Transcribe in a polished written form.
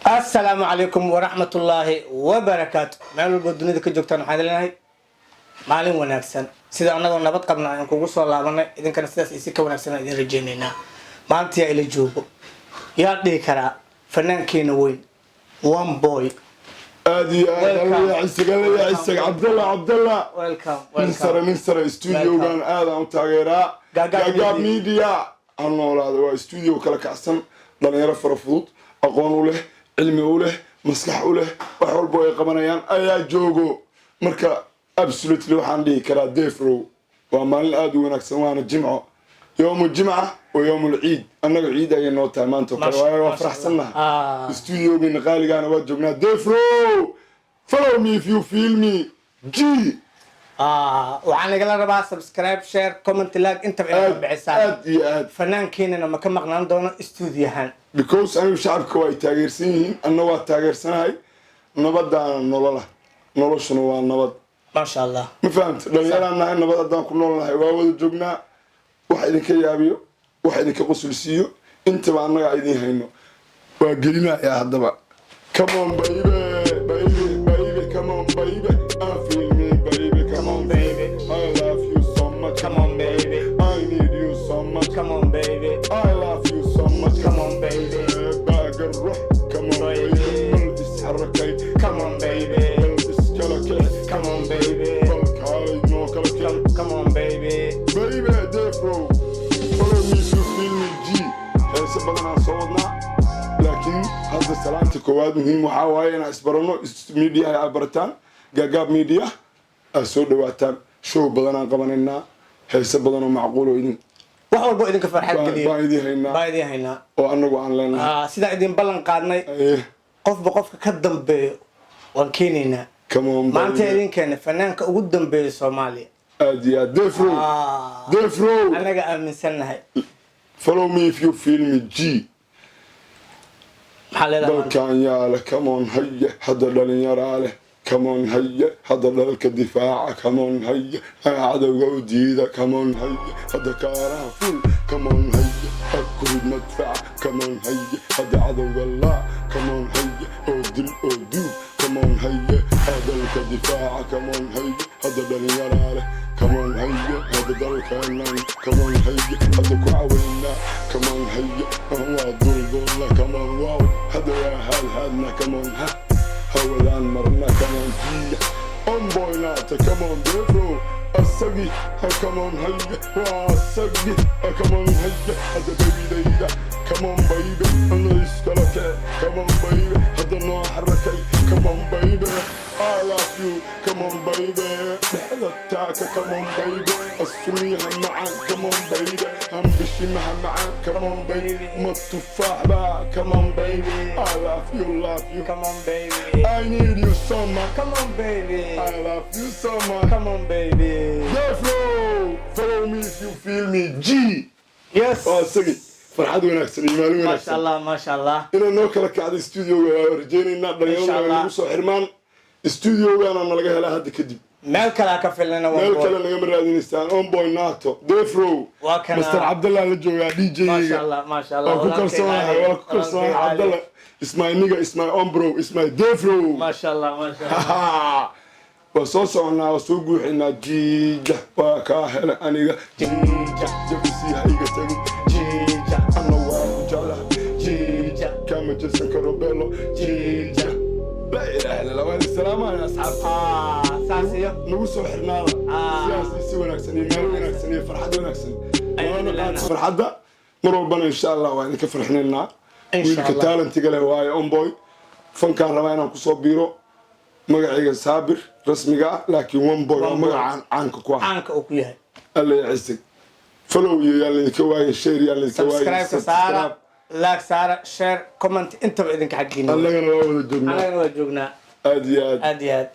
Asalaamu calaykum waraxmatullaahi wabarakaatu. Meel walbo dunida ka joogtaan, waxaan leenahay maalin wanaagsan. Sida annagoo nabad qabna aan kugu soo laabanay, idinkana sidaas isi ka wanaagsan aan idin rajaynaynaa. Maanta yaa ila joogo? Yaa dhihi karaa? Fanaankeena weyn, One Boy. Aad iyo aad. Welcome. Alla yacisag, alla yacisag, Cabdalla, Cabdalla. Welcome. Nin sare, nin sare. Studiogan aad aan u taageeraa. Gaagaab. Gaagaab Media. Media ha noolaada. Waa studio kala kacsan, dhalinyaro fara fudud, aqoon u leh, cilmi u leh, maskax u leh, wax walbo ay qabanayaan ayaa joogo. Marka absolutely waxaan dhihi karaa, Defrow, waa maalin aada u wanaagsan, waana Jimco, yowmu jimca wa yowmu lciid. Annaga ciid ayay noo tahay maanta oo kale, waayo waa faraxsannaha. Studiogeena qaaligaana waa joognaa. Defrow, follow me if you feel me, G. Waxaan igala rabaa subscribe, share, comment, like, intaba inaad Aad. bixisaan. Aad iyo aad. Fanaankeenana ma ka maqnaan doono stuudiyahan. Because anigu shacabka waa ay taageersan yihiin, anna waa taageersanahay. Nabadaana nolola, noloshuna waa nabad. Maasha Allah. Ma fahamta? Dhalinyaraan nahay, nabad haddaan ku nool nahay, waa wada joognaa. Wax idinka yaabiyo, wax idinka qusulsiiyo, intaba annagaa idiin hayno. Waa gelinayaa haddaba. Come on baby, baby, baby, come on baby, I feel me baby, come on baby, I love you so much. Come on, baby. I need you so much. Come on baby. I love you so much. Come on, baby. Baaga ruux, come on baby, bal isxarakay. Come on baby. Bal iskala kici. Come on baby. Bal kaalay noo kala kici. Come on baby. Baby, Defro, follow me if you feel me, G. Heese badan aan soo wadnaa, laakiin hadda salaanta koowaad muhiim waxaa waaye inaan isbarano, mediaha aad barataan, Gaagaab Media aad soo dhawaataan. Show badan aan qabanaynaa, heese badan oo macquul oo idin Wax walbo idinka farxad geliyo baan idin haynaa. Baa idin haynaa. Oo anagu aan leenahay. Sidaan idin ballan qaadnay, qofba qofka ka dambeeyo waan keenaynaa. Come on Maanta baby. idin keena fanaanka ugu dambeeya Soomaaliya. Aad iyo aad, Defro. Defro. Annaga aaminsannahay. Follow me if you feel me, G. Maxaa leedahay maanta? Dalkan yaa leh? Come on, haye, hadda dhalinyaraa leh. Come on, haye, hadda dhalka difaaca. Come on, haye, cadowga u diida. Come on, haye, hadda kaaraha ful. Come on, haye, kurid madfaca. Come on, haye, hadda cadowga laa. Come on, haye, oo dil oo duub. Come on, haye, dalka difaaca. Come on, haye, hadda dhalinyaraa leh. Come on, haye, hadda dalkeenan. Come on, haye, hadda ku cawaynaa. Come on, haye, waa duldulla. Come on, wow, hadda waa haadhaadna. Come on, ha hawadaan marna. Come on, jiya onboynaata. Come on Defro, asagi ha. Come on, haye, waa asagi ha. Come on, haye, hadda babydayda. Come on baby, ana iskala kee. Come on baby, hadda noo xarakay. Come on baby, I love you. Come on baby, dhexda taaka. Come on baby, asuniyaha macaan. Come on baby, hambishimaha macaan. Come on baby, ma tufaax baa? Come on baby, I love you, love you. Come on baby. I need you so much. Come on baby. I love you so much. Come on baby. Defro, follow me if you feel me, G. Yes. Waa isagii. Farxad wanaagsan iyo maalin Maasha wanaagsan. Allah, maasha Allah. Inay noo kala kacday studioga waa rajaynaynaa. Insha Dhalinyaradu ay Allah. nagu soo xirmaan, studiogana nalaga helaa hadda kadib. Meel kale ha ka filnina. Meel kale nagama raadinaysaan. Onboy Nato, Defro. Waa kana. Master Cabdallah la joogaa, DJ. Maasha Allah, maasha Allah. Waa ku kalsoonahay, waa ku kalsoonahay. Cabdallah is my nigga, is my ombro, is my Defro. Maasha Allah, maasha Allah. Waa soo soconaa, waa soo guuxinaa. Jiija, waa kaa helay aniga. Jiija, jabisii ha iga tagin. Jiija, ana waa ku jeclahay. Jiija, kama jesan karo belo. Jiija, laa ilaaha illa Allah. Waan salaamaya asxaabta. Saas iyo nagu soo xirnaada. Sidaas iyo si wanaagsan iyo meel wanaagsan iyo farxad wanaagsan. Ayaan Waana leenahay. qaata farxadda mar walbana. Insha Allah waa idinka farxinaynaa. Insha Wiilka Allah. talentiga leh waaye Onboy. Fankaan rabaa inaan kusoo biiro. Magacayga Saabir rasmiga ah, laakiin One Boy waa One Boy. magaca caanka ku ah. Caanka uu ku yahay. Alla yacisig. Follow iyo yaan laydinka waagin, share yaan laydinka waagin. Subscribe-ka saara, like saara, share, comment, intaba idinka xaggiina. Annagana waa wada joognaa. Annagana waa joognaa. Aad iyo aad. Aad iyo aad.